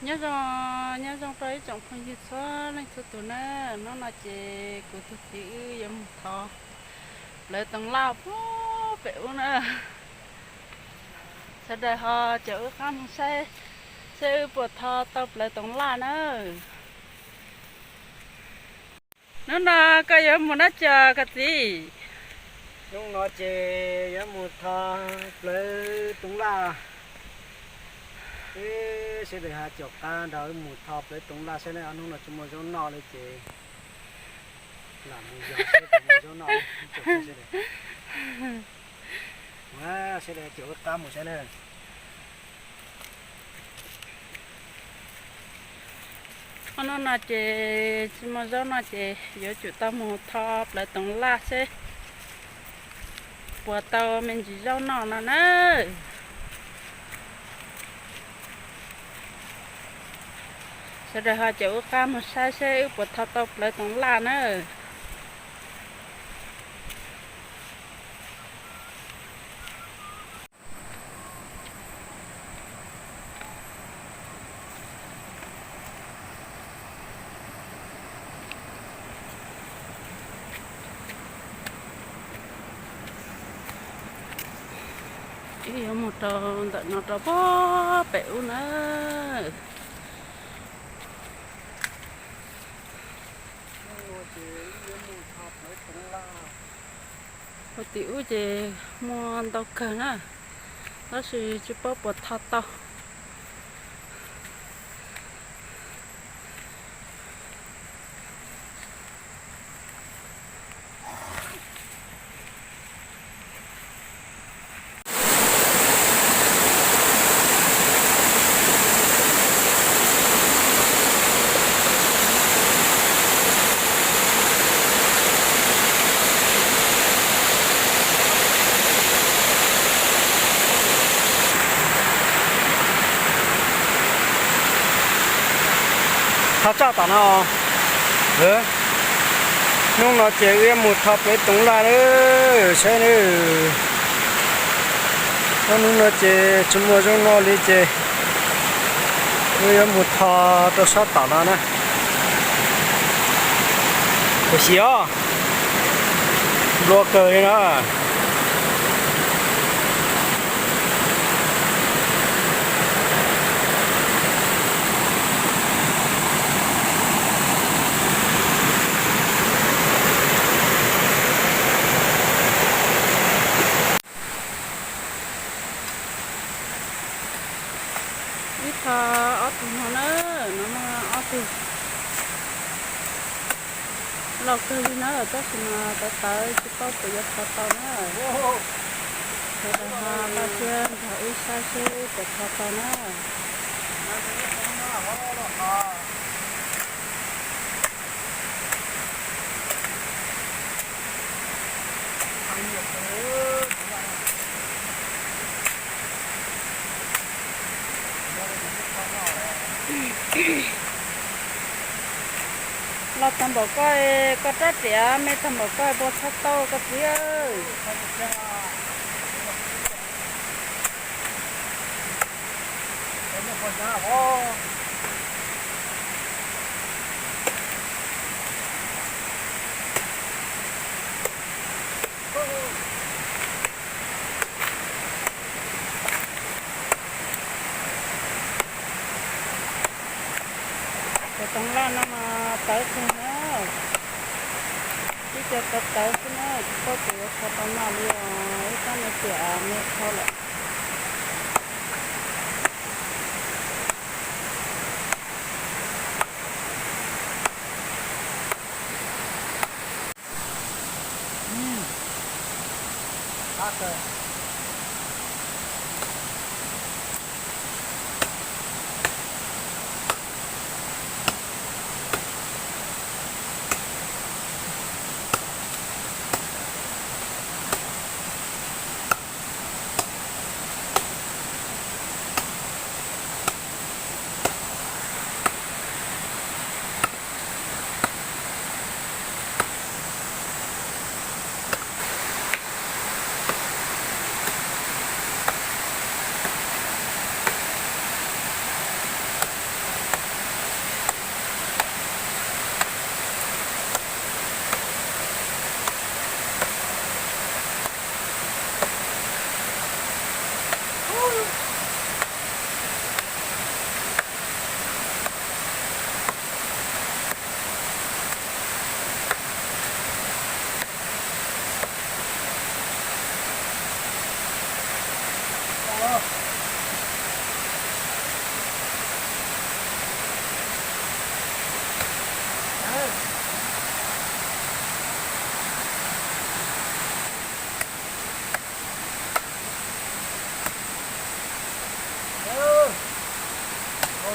Nyob zoo, nyob zoo rau ib tsoom phooj ywg txhua leej txhua tus na. Hnub no ces kuv tus txiv wb yuav mus thov plawv toov laj puag pem ub na. Sawv daws ho caum wb qab mus saib seb wb puas tho tau plawv toov laj na. Hnub no koj yuav mus dab tsi koj txiv? Hnub no ces yuav mus tho plawv toov laj. Sawv daws ho caum qab nrog wb mus tho plawv toov laj saib na, hnub no tsis muaj zaub noj li ces lam mus yos saib puas muaj zaub noj. Sawv daws caum wb qab mus saib na. Ob hnub no ces tsis muaj zaub noj ces yuav tsum tau mus tho plawv toov laj seb puas tau me ntsis zaub noj no na. Sawv daws ho caum wb qab mus saib seb wb puas tho tau plawv toov laj na. Wb yuav mus rau ntawm no rau puag pem ub na. Puag tim ub ces muaj ntau kawg na, tab sis tsis paub puas tho tau. Tho tsaj tom no. Hnub no ces wb yuav mus tho plawv toov laj na, saib na. Hnub no ces tsis muaj zaub noj li ces wb yuav mus tho rau sab tom no na. Khuv xim os, nplua kawg li na. Ib tho ob tug no na, no muaj ob tug loj kawg li na, tab sis mas tawv tawv tsis paub puas yuav tho tau na. Sawv daws ho los thiab nrog wb saib seb puas tho tau na. Los tag npaum koj, koj rab riam me tag npaum koj puas tho tau koj txiv? Cov toov laj no mas tawv kawg na, ib co tawv tawv xwb na, tsis paub tias yuav tho tau noj li os, ib tsab me tiam me dhau lawm.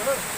Loj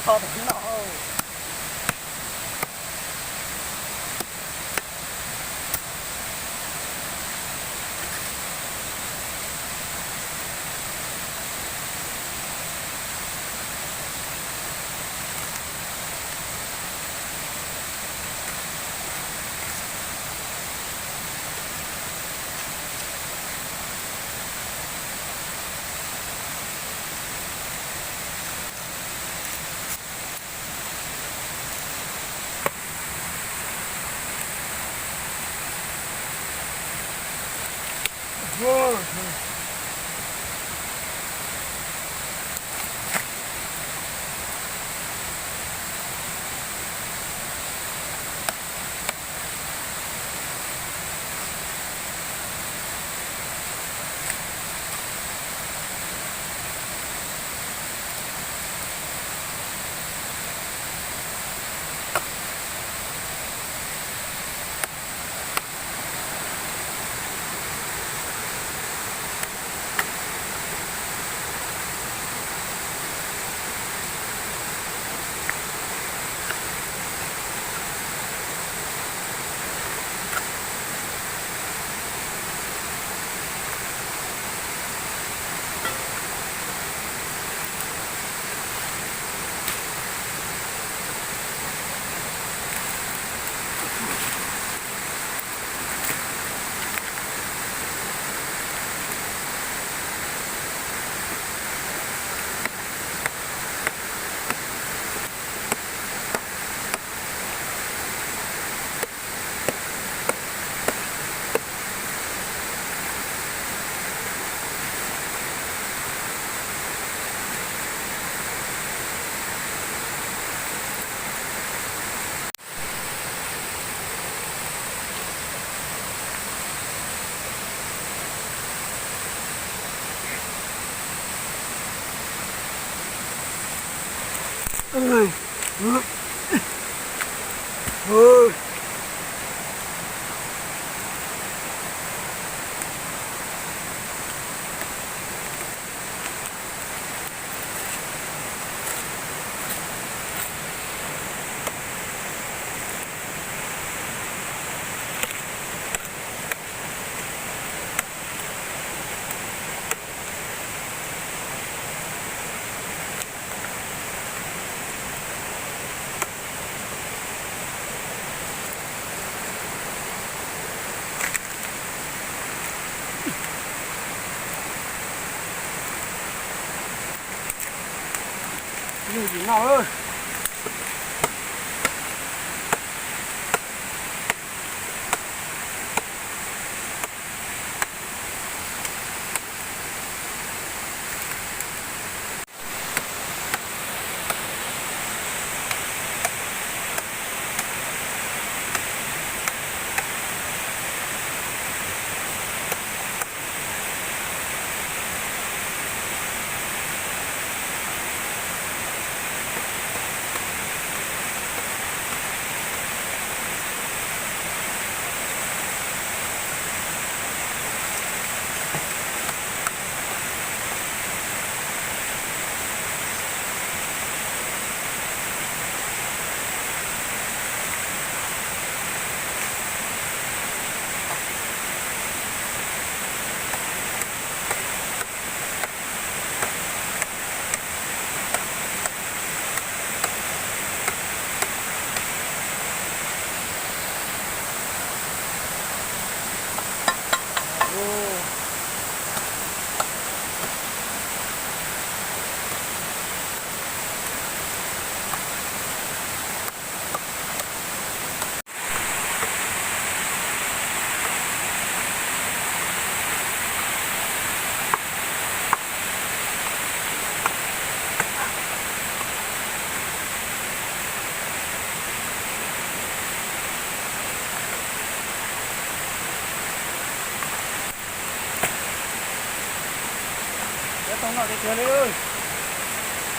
kawg li na. Tho no. Ua li. Ub, ub, ub.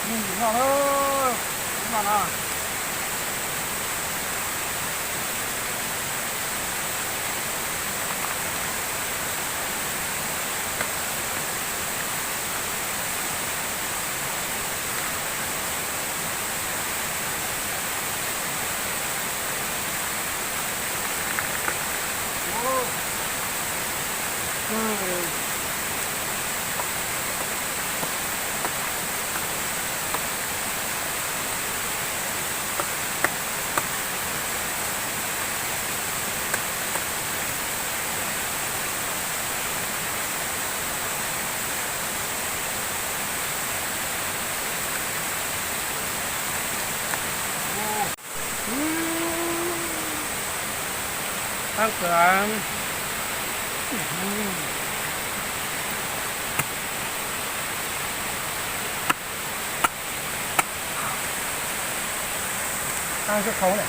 Ub, no na, ub, no na. Tag kawg. Tag kawg khau ne.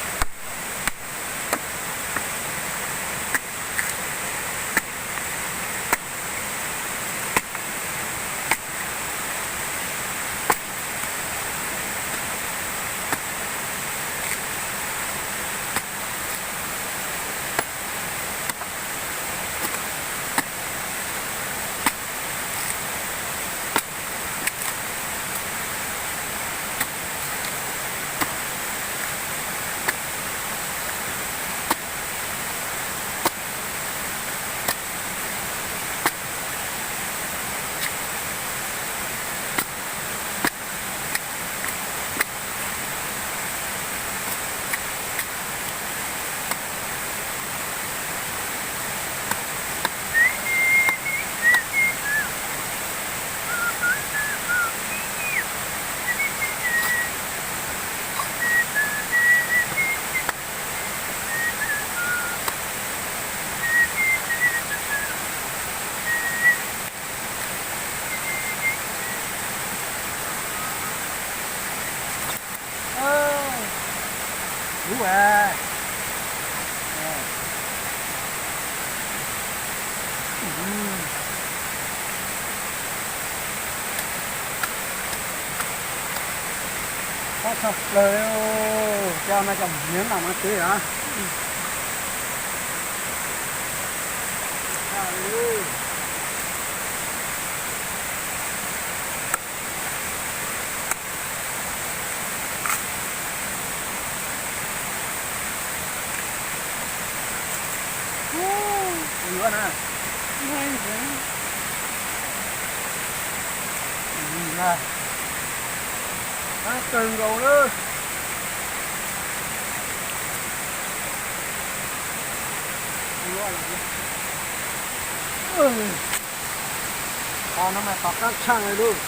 Ub, qab tshaj plaws li, cov no cov hniav no mas twb yog. Ub, yuav na. Qab kawg nkaus na. Qhov no mas qhov qab tshaj li lauj.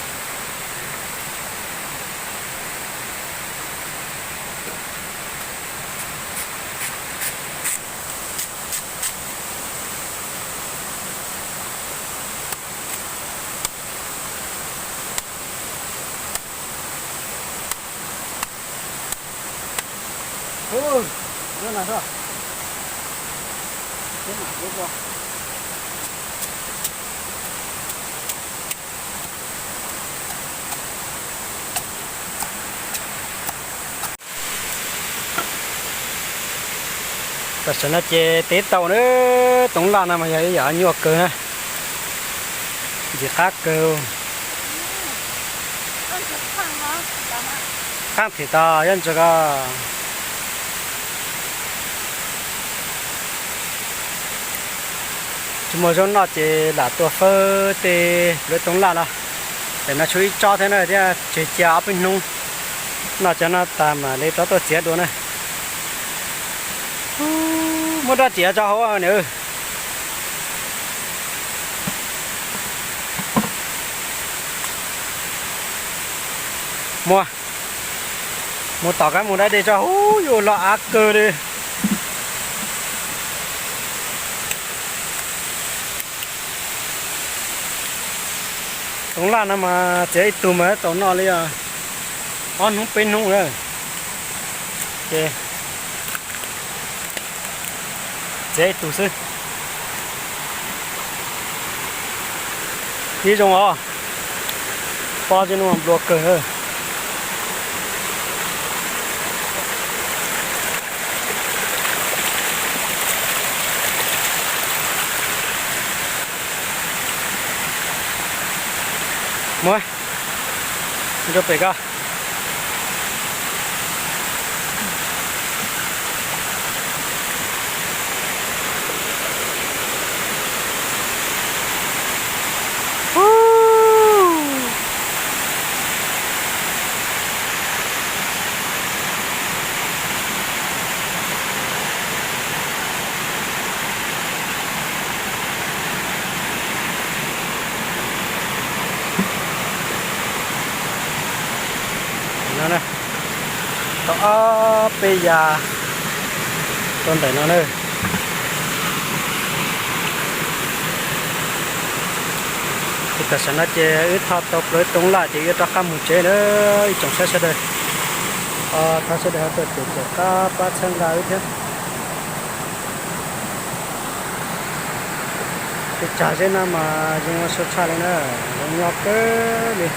Tam sim no ces teb tau na, toov laj no mas yog ib yam nyuaj kawg na, ntxim qab kawg. Qab thim tas yog ntsis ko. Tsis muaj zaub noj ces lam tua fawb tej lawv toov laj los. Tam no tshuav ib tsob thiab na thiab tseg cia ob peb hnub. Noj cov no tas mam li rov tuaj txiav dua na. Muab rab riam tso hauv na. Muab, mus tom kab mus dab dej tso, ub, yuav loj av kawg li. Toov laj no mas txiav ib tug mas tau noj li ob hnub peb hnub na. Ces txiav ib tug xwb. Ib zoo os, pob zeb no nplua kawg. Muab rau pem ko. Tau ob peb yas rau ntawm no na. Ces tam sim no ces wb thauj tau plaws toov laj ces wb rov qab mus tsev na ib tsoom saib sawv daws. Thov sawv daws ho tuaj cem caum qab pab txhawb nqa wb thiab. Tej tsag zeb no mas zoo ua sua tshaj li na, zoo nyob kawg li.